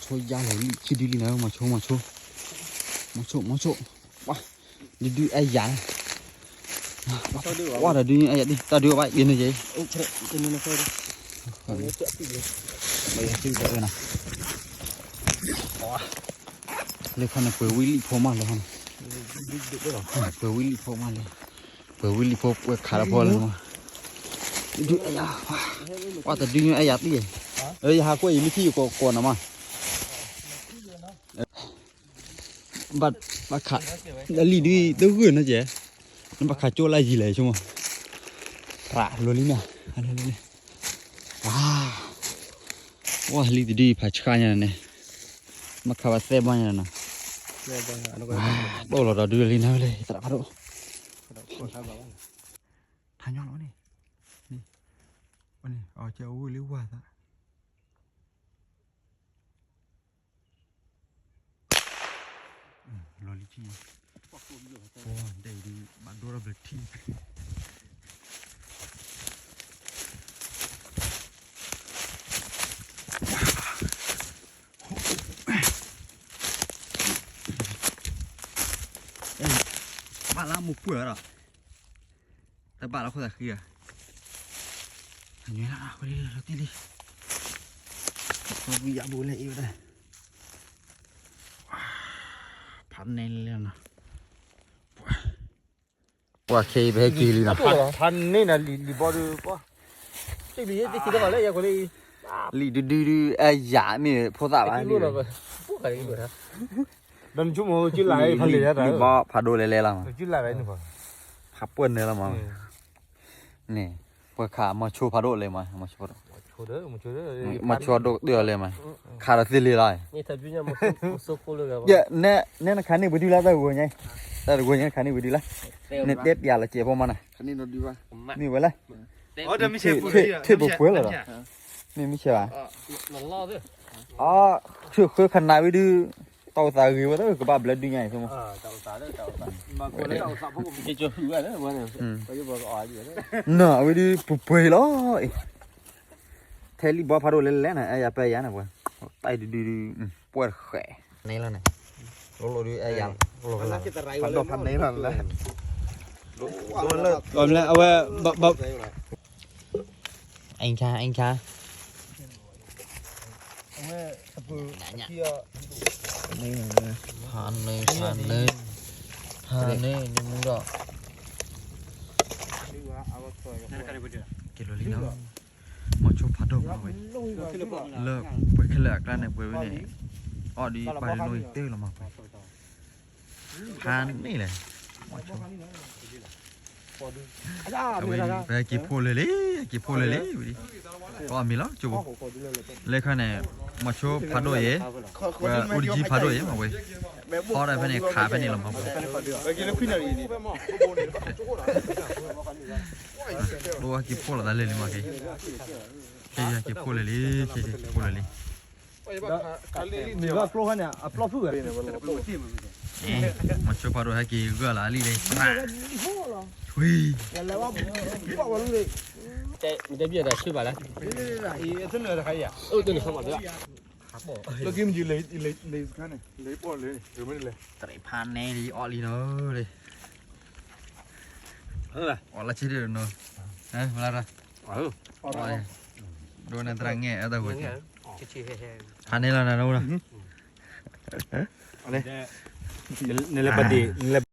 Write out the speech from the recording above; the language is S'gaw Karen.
ဆိယါလီၤလံ ဆံဒုလံနၤ မၤဆိ မၤဆိ မၤဆိ မၤဆိ ပှၤ ဒုဒုအဲၣ်ယၤ ပှၤတဒုအဲၣ်ယၤဒံ တၢ်ဒုဘၣ်ယဲန့ၣ်ယဲ လၢခီန့ၣ် ပှဲၤဝံလံဖိမးလၢခီန့ၣ် ပှဲၤဝံလံဖိမးလၢ ပှဲၤဝံလံဖိ ပှဲၤခးလီၤဖိလၢ ဒုအဲၣ်ယၤ ပှၤတဒုအဲၣ်ယၤတံၢ် ယဟးကွဲးယမ့ၢ်ထံၣ်ယကိးကိးနၤမး ဘၣ်ခး လံၣ်ဒုတဂုာ်နီၤကဲ နဘၣ်ခးကၠိလၢယံၤလဲၣ်ဆိမး ရၣ်လိၤလံနီၤ ဝါ လံၣ်တဒုဖးဆှါညါန့ၣ် မ့ၢ်ခးဘၣ်သဲဘီညါနီၤ ဒိၣ်လီၤဒီးဒုလံနၤလၢသရၣ်ဖးဒိၣ် ထါညီလီၤန့ၣ် န့ၣ် အကဲအဝဲလၢဝါသး လီၤလံကံ ဒဲအံၤဒုး ဘၣ်ဒိထီၣ်ဘျၢထံ ဘၣ်လၢမူပှၢ်ဒီး တဘၣ်လၢခိၣ်သးဃံဂၤ အညွဲလၢဝဲလီၤတံၢ်လံ ပှၤဘုယၣ်ဘိလဲၣ်အံၤဝဲဒၣ် ဖးနဲလၢနီၤ ပှၤခဲအံၤပဟဲက့ၤလံနီၤ ဖးန့ၢ်နၤလံၤဘီဒုး လံၤဒုဒုဒု အဲၣ်ယၤမ့ၢ်ဖိသၣ်ဘၣ် ဒီးနဆိကမိၣ်ကၠူလၢ်ဖးလဲၢ်ယါတၢ် ဖးပှဲၢ်နၢလီၤမး န့ၣ် ပှၤခးမီၤဆိဖးဒိၣ်လဲၣ်မး မီၤဆိဖးဒိၣ် မီၤဆိဒိၣ်ဒိၣ်လဲၣ်မး ခးဒီးသ့လံလီၤ နဲနခးန့ၢ်ပှဲၤဒုလၢတၢ်ဂီၤညါ တၢ်တဂီၤညါနခးန့ၢ်ပှဲၤဒုလၢ နတဲပျးလီၤစဲးဖိမးနၤ မ့ၢ်ဝဲလၢ ထ့ၣ်ပှဲၤလီၤဒီး မ့ၢ်မ့ၢ်ဆဲးဘၣ် အီ ဆၢဃၢခနၤဝံၤဒုး တၢ်အိၣ်သးဂ့ၤဝဲသၢ ကဘၣ်ဘျၢဒုညါအံၤဆိမး နီၤ အဝဲဒုးပှဲၤပှဲၤလီၤအံၤ ထဲလံဘီဖးဒိၣ်လဲၣ်လဲၣ်န့ၣ် အဲၣ်ယၤပၢယၤန့ၣ်ပှဲၤ တၢ်ဒုဒုဒု ပှဲၤတဃဲး န့ၣ်လီၤန့ၣ် လိၤလိၤဒု အဲၣ်ယၤ လိၤလိၤ ဖးဒိၣ်ဖးန့ၣ်လီၤလၢ အဝဲ အင်ခါ အင်ခါ ဖးန့ၣ် ဖးန့ၣ် ဖးန့ၣ် နမူဒီး က့ၤလီၤလံနီၤ မီၤဆိဖးဒိၣ်မးဝဲ လၢပှဲၤခဲလၢာ်အကျါန့ၣ် ပှဲၤဝဲန့ၣ် အီၣ်ဒ်ပၢ်ဒ်နီၣ်တဲလီၤမးပှဲၤ ဖးန့ၣ်လဲၣ် မီၤဆိ အဝဲဒ် ပဟဲက့ၤဖိလၢာ်လံ ဟဲက့ၤဖိလၢာ်လံ ဝဲဒ် အီၣ်မ့ၤလီၤ ကၠိဖိ လၢခါန့ၣ် မီၤဆိဖးဒိၣ်ယဲ ပှဲၤအိၣ်တကံဖးဒိၣ်ယဲမးဝဲ ဖီဒၣ်ဖဲန့ၣ် ခးဖဲန့ၣ်လီၤမးဝဲ ဒိၣ်ဟဲက့ၤဖိလီၤသးလၢာ်လံမးက့ ခဲအံၤဟဲက့ၤဖိလၢာ်လံ ခဲအံၤဟဲက့ၤဖိလၢာ်လံ မ့ၢ်ဘၣ်ကျိခါန့ၣ် အပျီဖုၣ်ဝဲ မီၤဆိဖးဒိၣ်ဟဲက့ၤဂၢၢ်လီၤလံလံ ထွံ မ့ၢ်တဲဘၣ်တၢ်ဆၢဘၣ်လဲၣ် လၢကမ့ၢ်လဲၤလဲၤလဲၤလဲၤလဲၤလဲၤ တရံးဖးန့ၣ်လံအီၣ်လံနီၤ အီၣ်လၢဆံဒၣ်နီၤ မလၢရၤ ဒိၣ်န့ၣ်သရၣ်ငဲၢ်အတၢ်ဝဲ ဖးန့ၣ်လီၤနၤနီၤ နလဲၤပာ်တ့ၢ် နလဲၤ